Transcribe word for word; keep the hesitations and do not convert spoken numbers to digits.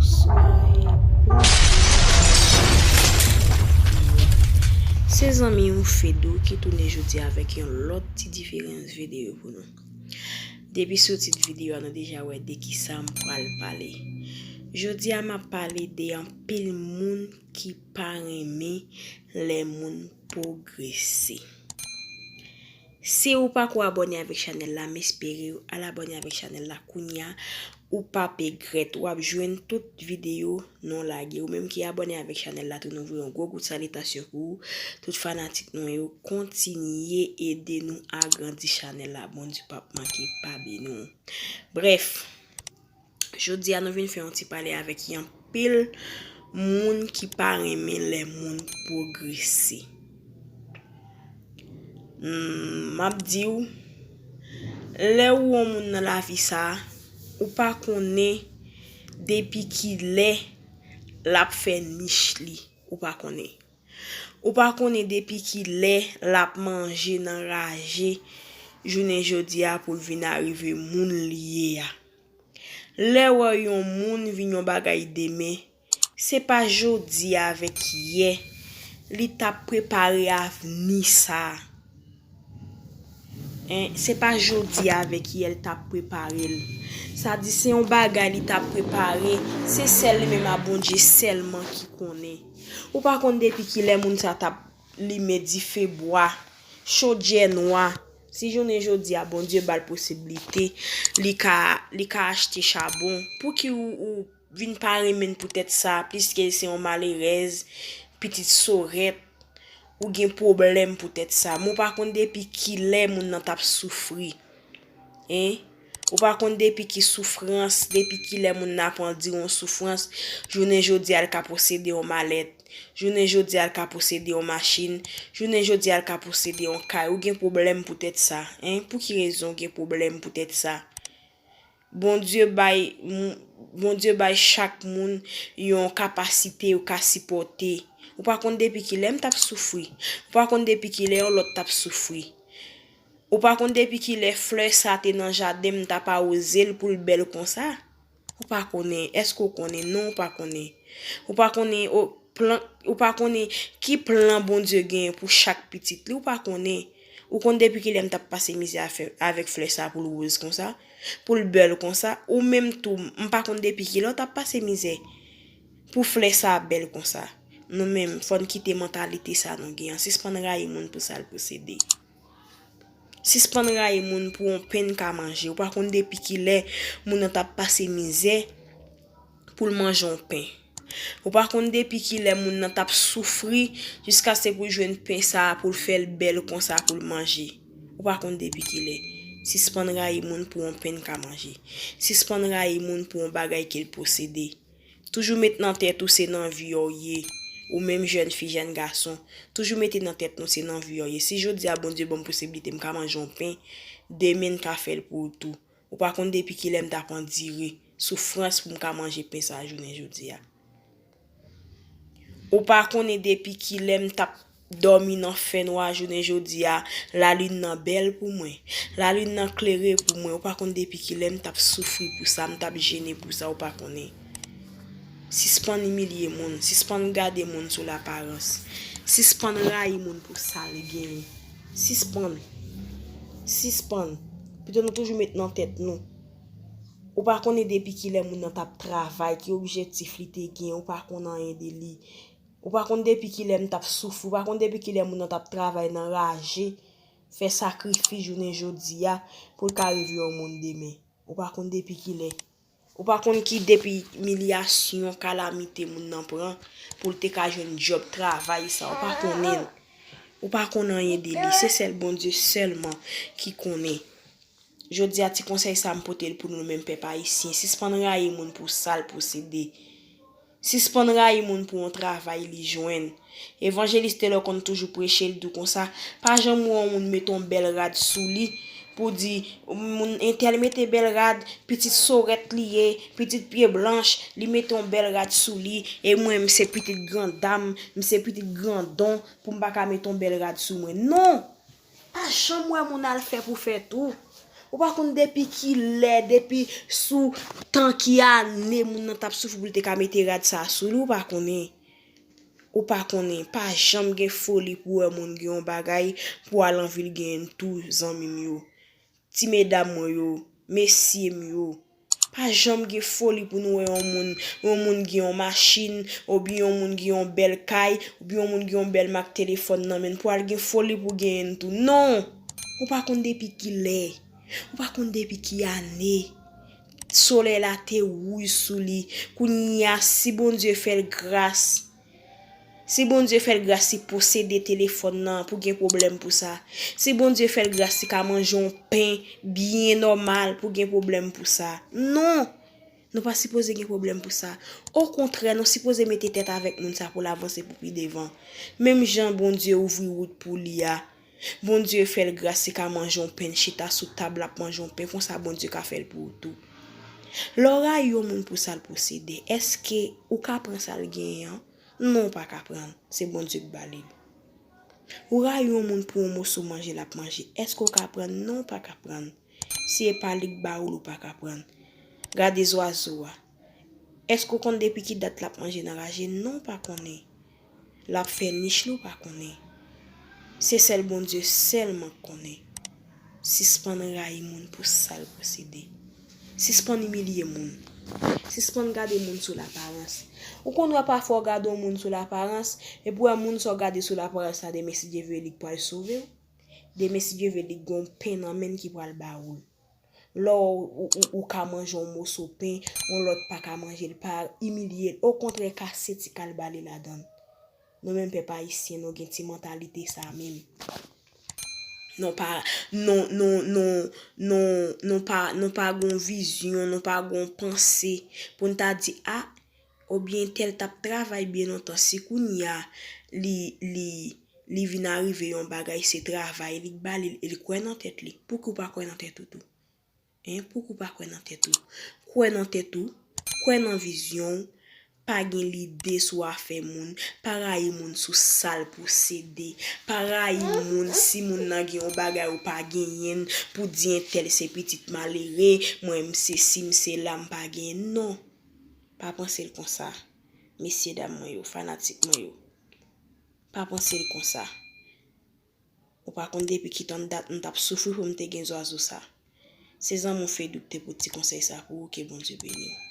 Bonswa e bonjou. Se zanmi w Fedou ki tounen jodi avèk yon lòt ti diferans videyo pou nou. Depi sou tit videyo a, nou deja wè de kisa m pral pale. Jodi a, m ap pale de anpil moun ki pa renmen lè moun pwogrese. Si ou pako abòne avèk chanèl la, m espere w al abòne avèk chanèl la kounye a. Ou p ap egrèt, w ap jwenn tout videyo nou lage. Ou menm ki abòne avèk chanèl la tou, nou voye yon gwo kout salitasyon pou ou. Tout fanatik nou yo, kontinye ede nou agrandi chanèl la. Bondye p ap manke pa beni w. Brèf, jodi a nou vin fè yon ti pale avèk yon pil moun ki pa renmen lè moun pwogrese. Hmm, m ap di w, lè ou yon moun nan lavi sa a, ou pa konnen depi ki lè l ap fè nich li. Ou pa konnen. Ou pa konnen depi ki lè l ap manje nan raje jounen jodi a pou l vin arive moun li ye a. Lè w wè yon moun vin yon bagay demen, se pa jodi avèk yè li t ap prepare avni sa a. En, se pa jodi avèk yè l t ap prepare l. Sa di se yon bagay li t ap prepare, se sèl li menm a Bondye sèlman ki konnen. Ou pa konn depi ki lè moun sa t ap limen dife bwa, chodyè nwa. Si jounen jodi a Bondye ba l posiblite, li ka, li ka achte chabon, pouki ou, ou vin pa renmen l poutèt sa, pliske se yon malerèz, pitit sorèt, ou gen pwoblèm poutèt sa. Men ou pa konn depi ki lè moun nan t ap soufri. En? Ou pa konn depi ki soufrans, depi ki lè moun nan ap andire yon soufrans, jounen jodi a l ka posede yon malèt, jounen jodi a l ka posede yon machin, jounen jodi a l ka posede yon kay. Ou gen pwoblèm poutèt sa. En? Pou ki rezon w gen pwoblèm poutèt sa? Bondye bay, m- Bondye bay chak moun yon kapasite yo ka sipòte. Ou pa konn depi ki lè m t ap soufri. Ou pa konn depi ki lè yon lòt t ap soufri. Ou pa konn depi ki lè flè sa te nan jaden m, m t ap awoze l pou l bèl konsa. Ou pa konnen. Èske w konnen? Non, ou pa konnen. Ou pa konnen o- plan, ou pa konnen ki plan Bondye genyen pou chak pitit li. Ou pa konnen. Ou konn depi ki lè m t ap pase mizè a fè- avèk flè sa pou l woz konsa, pou l bèl konsa? Ou menm tou, m pa konn depi ki lè w t ap pase mizè pou flè sa bèl konsa. Nou menm, fò n kite mantalite sa nou gen an. Sispann rayi moun pou sa l posede. Sispann rayi moun pou yon pen l ka manje. Ou pa konn depi ki lè moun nan t ap pase mizè pou l manje yon pen. Ou pa konn depi ki lè moun nan t ap soufri jiskaske pou l jwenn pen sa a pou l fè l bèl konsa pou l manje. Ou pa konn depi ki lè. Sispann rayi moun pou yon pen l ka manje. Sispann rayi moun pou yon bagay ke l posede. Toujou met nan tèt ou se nan vi a w ye. Ou menm jèn fi, jèn gason, toujou mete nan tèt nou se nan vi a w ye. Si jodi a Bondye ban m posiblite m ka manje yon pen, demen n ka fè l pou ou tou. Ou pa konn depi ki lè m t ap andire soufrans pou m ka manje pen sa a jounen jodi a. Ou pa konnen depi ki lè m t ap dòmi nan fènwa jounen jodi a, lalin nan bèl pou mwen. Lalin nan klere pou mwen. Ou pa konn depi ki lè m t ap soufri pou sa, m t ap jennen pou sa, ou pa konnen. Sispann imilye moun, sispann gade moun sou laparans. Sispann rayi moun pou sa l genyen. Sispann. Sispann. Pito nou toujou met nan tèt nou. Ou pa konnen depi ki lè moun nan t ap travay, ki objektif li te gen, ou pa konn anyen de li. Ou pa konn depi ki lè m t ap soufri, ou pa konn depi ki lè moun nan t ap travay nan raje, fè sakrifis jounen jodi a pou l ka rive yon moun demen. Ou pa konn depi ki lè. Ou pa konn ki depi imilyasyon, kalamite moun nan pran pou l te ka jwenn djòb, travay sa. Ou pa konnen l. Ou pa konn anyen de li. Se sèl Bondye sèlman ki konnen. Jodi a, ti konsèy sa a m pote l pou nou menm pèp ayisyen. Sispann rayi moun pou sa l posede. Sispann rayi moun pou yon travay li jwenn. Evanjelis Telor konn toujou preche, l di w konsa, pa janm wè yon moun mete yon bèl rad sou li pou di, moun entèl mete bèl rad, pitit sorèt li ye, pitit pye blanch, li mete yon bèl rad sou li, e mwen, m se pitit grandam, m se pitit grandon, pou m pa ka mete yon bèl rad sou mwen. Non! Pa janm wè moun al fè pou fè tou. Ou pa konn depi ki lè, depi sou tan ki ane moun nan t ap soufri pou l te ka mete rad sa a sou li, ou pa konnen. Ou pa konnen, pa janm gen foli pou wè moun gen yon bagay pou al anvi l genyen l tou, zanmi m yo. Ti medam mwen yo, mesye m yo. Pa janm gen foli pou nou wè yon moun, yon moun gen yon machin, oubyen yon moun gen yon bèl kay, oubyen yon moun gen yon bèl mak telefòn nan men l pou al gen foli pou genyen l tou. Non! Ou pa konn depi ki lè. Ou pa konn depi ki ane. Solèy la te wouj sou li. Kounye a, si Bondye fè l gras, si Bondye fè l gras, li posede telefòn nan, pou gen pwoblèm pou sa. Si Bondye fè l gras, li ka manje yon pen byen nòmal, pou gen pwoblèm pou sa. Non! Nou pa sipoze gen pwoblèm pou sa. Okontrè, nou sipoze mete tèt avèk moun sa pou l avanse pou pi devan. Menm jan Bondye ouvri wout pou li a, Bondye fè l gras, li ka manje yon pen, l chita sou tab, l ap manje yon pen, konsa Bondye ka fè l pou ou tou. Lè w rayi yon moun pou sa l posede, èske ou ka pran sa l genyen an? Non, ou pa ka pran l. Se Bondye k ba li l. Ou rayi yon moun pou yon moso manje l ap manje, èske w ka pran l? Non, ou pa ka pran l. Si e pa li k ba ou l, ou pa ka pran l. Gade zwazo a. Èske w konn depi ki dat l ap manje nan raje? Non, ou pa konnen. L ap fè nich li, ou pa konnen. Se sèl Bondye sèlman k konnen. Sispann rayi moun pou sa l posede. Sispann imilye moun. Sispann gade moun sou laparans. Ou konn wè pafwa w gade yon moun sou laparans, epi w wè moun sa w gade sou laparans la, demen si Dye vle li k pral sove w. Demen si Dye vle li k gen yon pen nan men l ki pral ba ou l. Lè w, ou, ou, ou ka manje yon moso pen, yon lòt pa ka manje l, pa imilye l. Okontrè, kase ti kal ba li ladan l. Nou menm pèp ayisyen, nou gen ti mantalite sa menm. Nou pa, nou, nou, nou, nou, nou pa, nou pa gon vizyon, nou pa gon panse pou n ta di, a, oubyen tèl t ap travay byen lontan, si kounye a li, li, li vin arive yon bagay, se travay li k ba li, e l kwè nan tèt li. Pouki w pa kwè nan tèt ou tou? Hein, pouki w pa kwè nan tèt ou? Kwè nan tèt ou, kwè nan vizyon w, pa gen lide sou afè moun, pa rayi moun sou sa l posede, pa rayi moun si moun nan gen yon bagay ou pa genyen l, pou di entèl se pitit malere, mwen m sesi, m sela, m pa genyen l. Non. Pa panse l konsa. Mesye dam mwen yo, fanatik mwen yo. Pa panse l konsa. Ou pa konn depi ki tan dat m t ap soufri pou m te gen zwazo sa. Se zanmi w Fedou k te pote ti konsèy sa pou ou, ke Bondye beni w.